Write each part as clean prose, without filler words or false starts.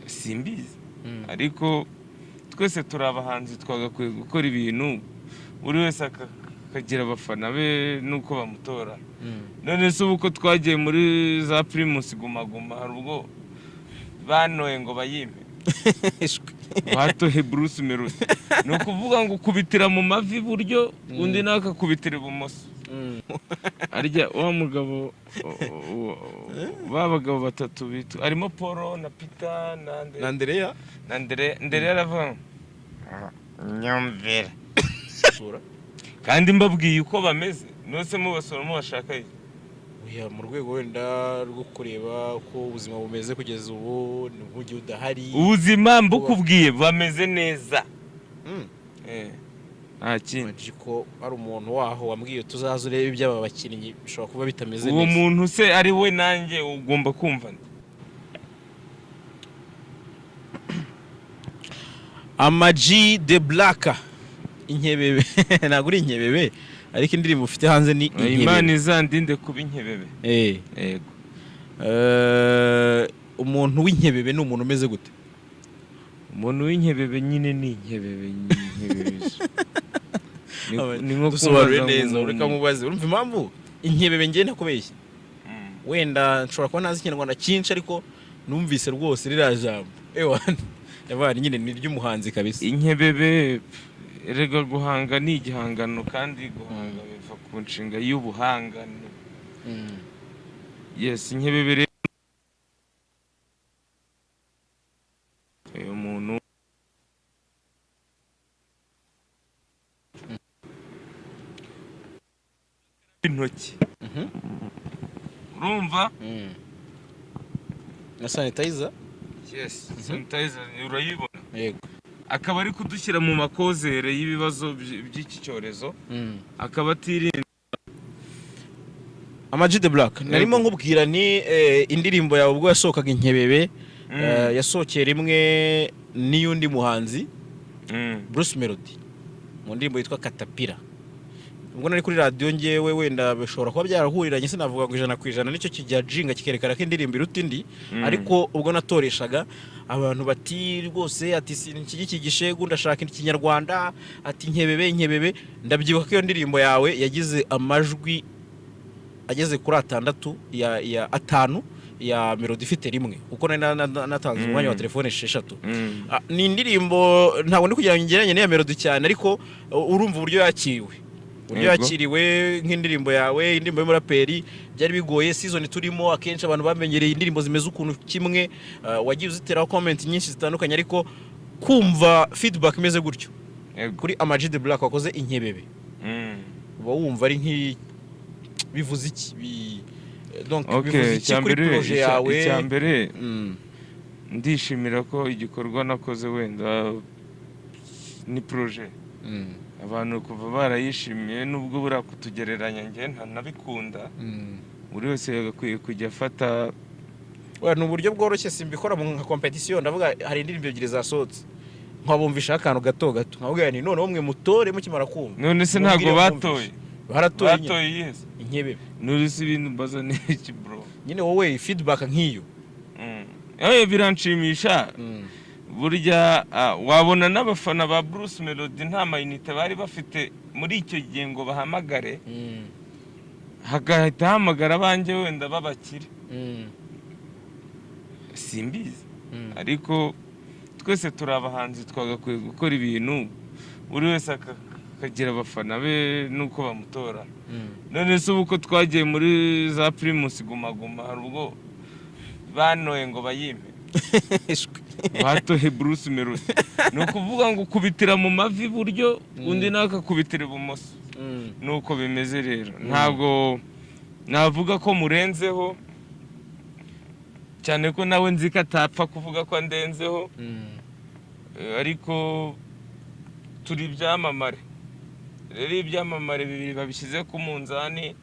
Simbizi, ariko twese turi abahanzi, twagakwiye gukora ibintu buri wese akagira abafana be nuko bamutora. None se ubu ko twagiye muri za Primus Guma Guma, hari ubwo banoye ngo bayime? Batohe Bruce Melody. Ni ukuvuga ngo ukubitira mu mavi iburyo, undi nawe akakubitira ibumoso. Arya wa mugabo, ba bagabo batatu bitwa harimo Paul na Peter na Na Andereya. Na Ndere aravuga ngo, "Nyumvira." Kandi mbabwiye uko bameze, nose mubasura mubashaka iki? Oya, mu rwego wenda rwo kureba uko ubuzima bumeze kugeza ubu, ni mu gihe udahari. Ubuzima mbukubwiye, bameze neza. Nta kindi. Magic ko hari umuntu waho wambwiye tuzaza urebe iby'aba bakinnyi, bishobora kuba bitameze Uwo neza. muntu se ari we nanjye ugomba kumva nde? Ama G The Black, Inkebebe. Ntabwo uri inkebebe, ariko indirimbo ufite hanze ni Imana Inkebebe. izandinde kuba inkebebe. Yego. Umuntu w'inkebebe ni umuntu umeze gute? Umuntu w'inkebebe nyine ni inkebebe, inkebebe. Ni nko Dusobanure kumbaza ngo neza. Reka mubaze. Urumva impamvu inkebebe, ngiye ntakubeshya, wenda nshobora kuba ntazi Ikinyarwanda cyinshi, ariko numvise rwose ririya jambo, ewa yabaye nyine ni iry'umuhanzi kabisa. Inkebebe erega, guhanga ni igihangano, kandi guhanga biva ku nshinga y'ubuhangano. Yes, inkebebe rero uyu muntu intoki, urumva? Na sanitizer. Yes, sanitizer urayibona. Yego. Akaba ari kudushyira mu makozere y'ibibazo by'iki cyorezo, akaba atirinda. Ama G The Black, narimo nkubwira ni indirimbo yawe ubwo yasohokaga Inkebebe, yasohokeye rimwe n'iy'undi muhanzi, Bruce Melody, mu ndirimbo yitwa Katapira. Ubwo nari kuri radiyo ngewe, wenda bishobora kuba byarahuriranye, sinavuga ngo 100% nicyo kijya jinga kikerekana ko indirimbo iruta indi, ariko ubwo natoreshaga abantu bati rwose, ati sinshyigikiye igishegu, ndashaka Ikinyarwanda, ati Inkebebe, Inkebebe. Ndabyibuka ko iyo ndirimbo yawe yagize amajwi ageze kuri atandatu ya atanu, ya Melody ifite rimwe, kuko nari natanze umwanya wa telefone esheshatu. Ni indirimbo, ntabwo ndi kugira ngo ngereranye n'iya Melody cyane, ariko urumva uburyo yakiriwe, uburyo yakiriwe nk'indirimbo yawe, indirimbo y'umuraperi, byari bigoye. Season turimo, akenshi abantu bamenyereye indirimbo zimeze ukuntu kimwe. Wagiye uziteraho comment nyinshi zitandukanye, ariko kumva feedback imeze gutyo kuri Ama G The Black wakoze Inkebebe, uba wumva ari nk'i bivuze iki? Donc bivuze iki kuri projet yawe? Icya mbere, ndishimira ko igikorwa nakoze, wenda ni projet, abantu kuva barayishimiye, nubwo buriya kutugereranya njye ntanabikunda. Buri wese yagakwiye kujya afata Oya, ni uburyo bworoshye, simbikora mu nka competition. Ndavuga hari indirimbo ebyiri zasohotse, nkabumvishaho akantu gato gato, nkababwira nti noneho mwe mutore mukimara kumva. None se Mubwire ntabwo mwumvishe. batoye? Baratoye nyine. Batoye yes. Inkebebe. None se ibintu mbaza ni iki, bro? Nyine wowe feedback nk'iyo. Biranshimisha. Burya wabona n'abafana ba Bruce Melody nta mayinite bari bafite muri icyo gihe ngo bahamagare, hagahita hamagara abanjye wenda b'abakire. Simbizi, ariko twese turi abahanzi, twagakwiye gukora ibintu buri wese akagira abafana be nuko bamutora. None se ubu ko twagiye muri za Primus Guma Guma, hari ubwo banoye ngo bayime? Batohe Bruce Melody. Ni ukuvuga ngo ukubitira mu mavi iburyo, undi nawe akakubitira ibumoso. Nuko bimeze rero, ntabwo navuga ko murenzeho cyane, ko nawe nzi ko atapfa kuvuga ko andenzeho. Ariko turi ibyamamare rero, iyo ibyamamare bibiri babishyize ku munzani,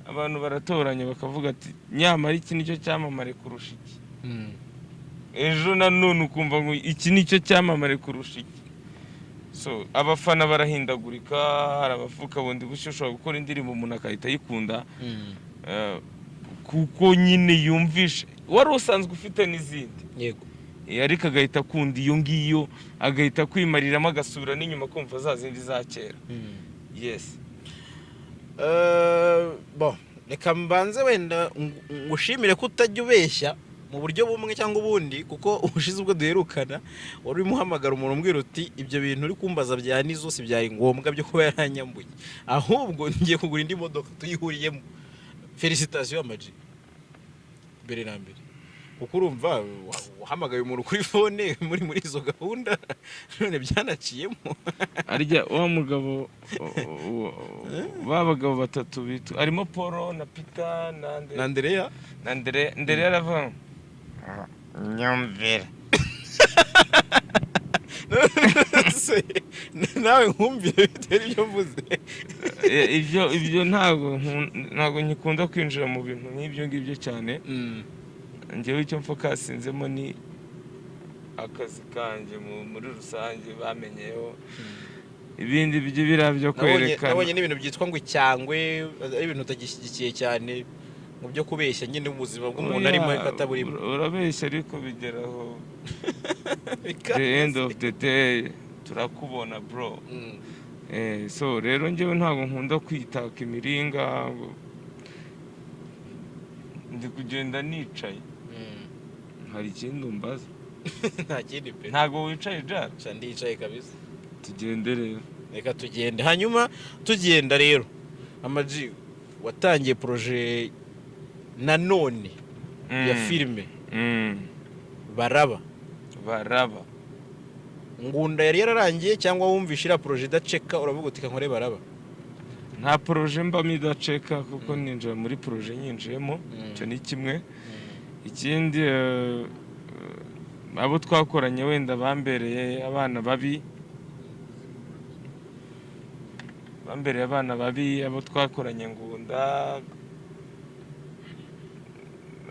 abantu baratoranya bakavuga ati nyamara iki nicyo cyamamare kurusha iki. Ejo nanone ukumva ngo iki nicyo cyamamare kurusha iki. So abafana barahindagurika, hari abavuka bundi bushya. Ushobora gukora indirimbo umuntu agahita ayikunda, kuko nyine yumvishe wari usanzwe ufite n'izindi. Yego. Ariko agahita akunda iyo ngiyo, agahita kwimariramo, agasubira n'inyuma kumva za zindi za kera. Yes. Bon, reka mbanze wenda ngushimire ko utajya ubeshya mu buryo bumwe cyangwa ubundi, kuko ubushize ubwo duherukana wari urimo uhamagara umuntu umbwira uti ibyo bintu uri kumbaza bya Nizo si byari ngombwa byo kuba yaranyambuye, ahubwo ngiye kugura indi modoka tuyihuriyemo. Félicitations, Ama-G, mbere na mbere, kuko urumva wahamagaye umuntu kuri phone muri izo gahunda, none byanaciyemo. Arya wa mugabo, ba bagabo batatu bitwa harimo Paul na Peter na Na Andereya. Na Ndere aravuga nyumvira. Se, nawe nkumvire bitewe n'ibyo mvuze. Ibyo ntabwo nkikunda kwinjira mu bintu nk'ibyo ngibyo cyane. Njyewe icyo mfocusinzemo ni akazi kanjye muri rusange bamenyeyeho, ibindi byo biriya byo kwerekana. Nabonye n'ibintu byitwa ngo icyangwe ari ibintu utagishyigikiye cyane mu byo kubeshya nyine, ubuzima bw'umuntu Oya, arimo ariko ataburimo. Urabeshya ariko bigeraho, the end of the day turakubona, bro. So rero njyewe ntabwo nkunda kwitaka imiringa ngo ndi kugenda nicaye. Hari ikindi umbaza? Nta kindi pe. Ntabwo wicaye jara? Sha, ndicaye kabisa. Tugende rero. Reka tugende. Hanyuma tugenda rero, Ama-G, watangiye projet nanone ya filime Baraba. Baraba. Ngunda yari yararangiye cyangwa wumvishe iriya projet idaceka uravuga uti kankore Baraba? Nta projet mbamo idaceka, kuko ninjira muri projet nyinjiyemo. Icyo ni kimwe. Ikindi, abo twakoranye wenda bambereye abana babi, bambereye abana babi, abo twakoranye Ngunda,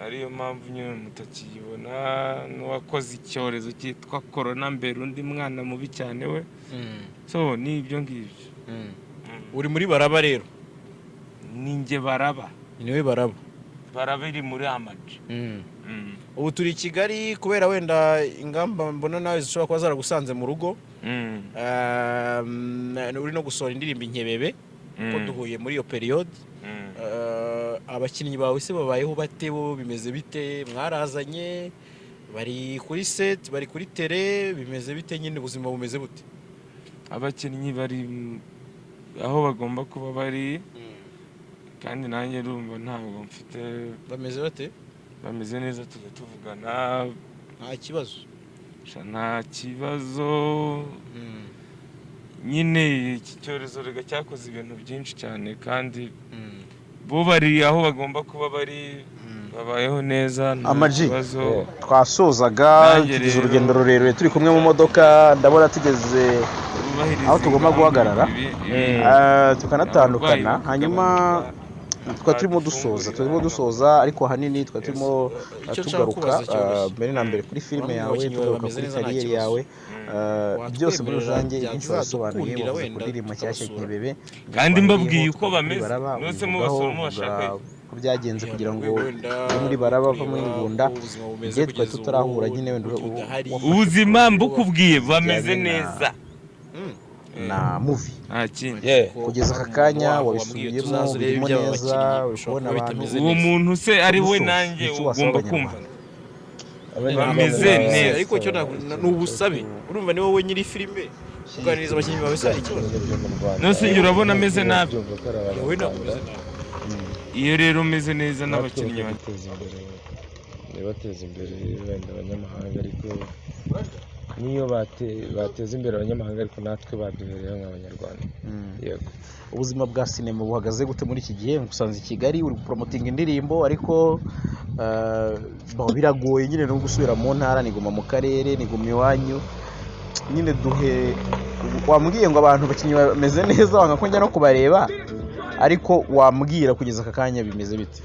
ariyo mpamvu nyine mutakiyibona, n'uwakoze icyorezo cyitwa korona mbere, undi mwana mubi cyane we. So ni ibyo ngibyo. Uri muri Baraba rero? Ni njye Baraba. Niwe Baraba. Baraba iri muri Ama-G. Ubu turi i Kigali kubera wenda ingamba mbona nawe zishobora kuba zaragusanze mu rugo. Uri no gusohora indirimbo Inkebebe, ko duhuye muri iyo période. Abakinnyi bawe se babayeho bate? Bo bimeze bite? Mwarazanye, bari kuri set, bari kuri terrain, bimeze bite nyine? Ubuzima bumeze bute? Abakinnyi bari aho bagomba kuba bari, kandi nanjye ndumva ntabwo mfite. Bameze bate? Bameze neza, tujya tuvugana. Nta kibazo? Sha, nta kibazo nyine. Iki cyorezo rega cyakoze ibintu byinshi cyane, kandi bo bari aho bagomba kuba bari, babayeho neza, nta Ama-G. kibazo. Twasozaga. Nanjye Tugize rero- urugendo rurerure turi kumwe mu modoka, ndabona tugeze Bubahiriza aho tugomba ingamba, guhagarara. Tukanatandukana. Abarwayi Hanyuma bakagabanuka, twari turimo dusoza, turimo dusoza, ariko ahanini twari turimo Icyo nshaka tugaruka kubaza cyoroshye. mbere na mbere kuri filime Bamwe mu yawe, bakinnyi bawe tugaruka bameze kuri neza, nta carrière kibazo. yawe, byose muri Watwemerera rusange ibyinshi wabisobanuye. byazadukundira Wavuze ku wenda ndirimbo nshyashya tukabasura. Nkebebe, Kandi mbabwiye uko tugaruka kuri bameze. Baraba, Nose ubivugaho, mubasura uvuga mubashaka ko byagenze kugira ngo Wenda uve muri Baraba ava muri kureba Ngunda. uko ubuzima bumeze Igihe twari kugeza ubu, tutarahura nyine wenda uburyo udahari. wafashe Ubuzima projet mbukubwiye bameze zijyanye neza. Na movie. Nta kindi. Kugeza aka kanya wabisubiyemo, birimo neza, uri kubona abantu. Uwo muntu se ari we Dusoza, nanjye icyo wasaba ugomba Abanyarwanda. kumva bameze neza. Ariko cyo ni ubusabe, urumva ni wowe nyiri filime, kuganiriza abakinnyi bawe se hari ikibazo? Nose njye urabona ameze nabi? Wowe ntabwo umeze nabi. Iyo rero umeze neza n'abakinnyi banjye. Bateza imbere, bateza imbere wenda abanyamahanga, ariko niyo bateza imbere abanyamahanga, ariko natwe baduhereyeho nk'abanyarwanda, yego. Ubuzima bwa sinema buhagaze gute muri iki gihe? Ngusanze i Kigali uri gupromotinga indirimbo, ariko bon, biragoye nyine no gusubira mu ntara, niguma mu karere, niguma iwanyu nyine. Duhe, wambwiye ngo abantu bakinnyi bameze neza, wanga ko njya no kubareba, ariko wambwira kugeza aka kanya bimeze bite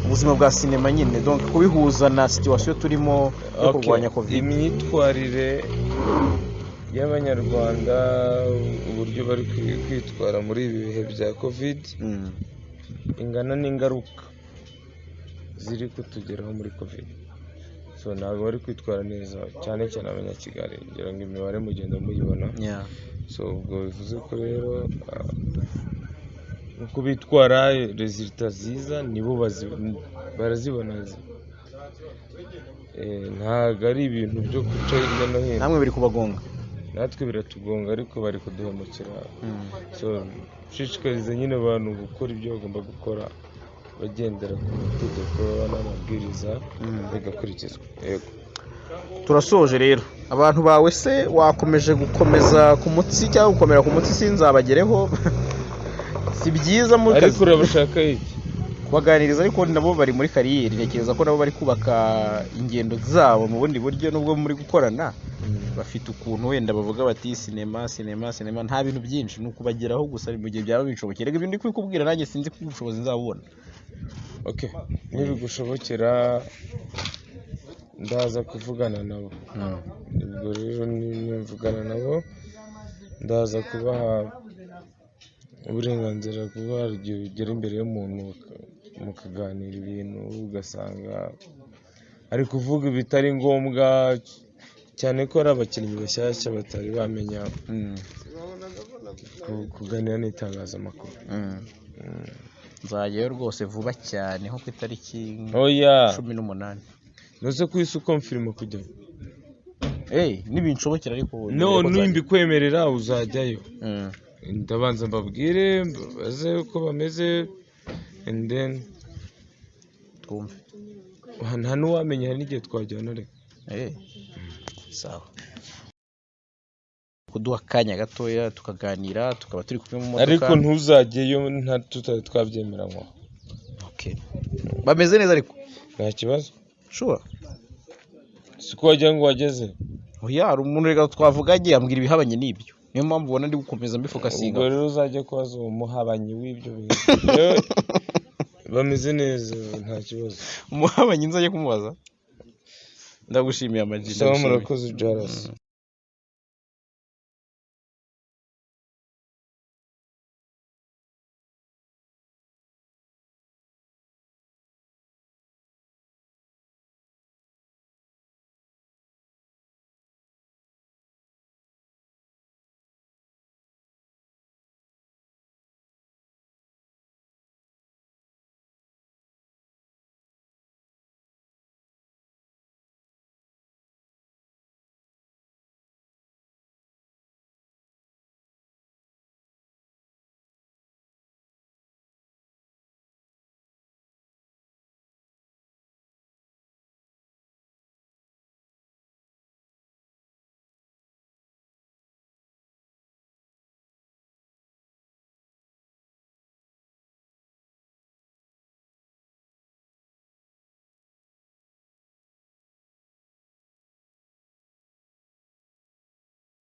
ubuzima bwa sinema nyine, donc kubihuza na situation turimo yo kurwanya Covid? Imyitwarire y'abanyarwanda, uburyo bari kwitwara muri ibi bihe bya Covid, ingana n'ingaruka ziri kutugeraho muri Covid. So ntabwo bari kwitwara neza, cyane cyane Abanyakigali. Ngira ngo imibare mugenda muyibona. So ubwo bivuze ko rero uko bitwara, résultats ziza nibo barazibona. Ntabwo ari ibintu byo guca hirya no hino. Namwe biri kubagonga. Natwe biratugonga, ariko bari kuduhemukira. So nshishikariza nyine abantu gukora ibyo bagomba gukora bagendera ku mategeko n'amabwiriza, bigakurikizwa, yego. Turasoje rero. Abantu bawe se wakomeje gukomeza ku mutsi cyangwa gukomera ku mutsi, sinzabagereho, si byiza mu Ariko kazi. urabashaka iki? Kubaganiriza, ariko nabo bari muri carrière, ntekereza ko nabo bari kubaka ingendo zabo mu bundi buryo. Nubwo muri gukorana, bafite ukuntu wenda bavuga bati sinema, sinema, sinema, nta bintu byinshi, ni ukubageraho gusa mu gihe byaba bishobokeye. Reka, ibyo ndi kubikubwira nanjye sinzi ko ubushobozi nzabubona. Okay, nibigushobokera ndaza kuvugana nabo. Ubwo rero nimvugana nabo, ndaza kubaha uburenganzira, kuba hari igihe ugera imbere y'umuntu mukaganira ibintu, ugasanga ari kuvuga ibitari ngombwa, cyane ko ari abakinnyi bashyashya batari bamenya kuganira n'itangazamakuru. Nzajyayo rwose vuba cyane, nko ku itariki Oya. 18. Ntuze ku isi uconfirma kujyayo. Nibinshobokera ariko. No nimbikwemerera uzajyayo. Ndabanza mbabwire, mbabaze uko bameze and then Twumve. Nta n'uwamenya, hari n'igihe twajyana reka. Sawa, kuduha akanya gatoya tukaganira, tukaba turi kumwe mu modoka. Ariko ntuzajyeyo nta tutari twabyemeranywa. Okay. Bameze neza ariko? Nta kibazo. Sure? Si ko wagira ngo wageze. Oya, hari umuntu reka twavuganye ambwira ibihabanye n'ibyo, niyo mpamvu ubona ndi gukomeza mbifocusinga. Ubwo rero uzajya kubaza uwo muhabanyi w'ibyo bintu. Yewe, bameze neza, nta kibazo. Umuhabanyi nzajya kumubaza. Ndagushimiye, Ama G. Sawa. Ndagushimiye. Murakoze, Jarasi.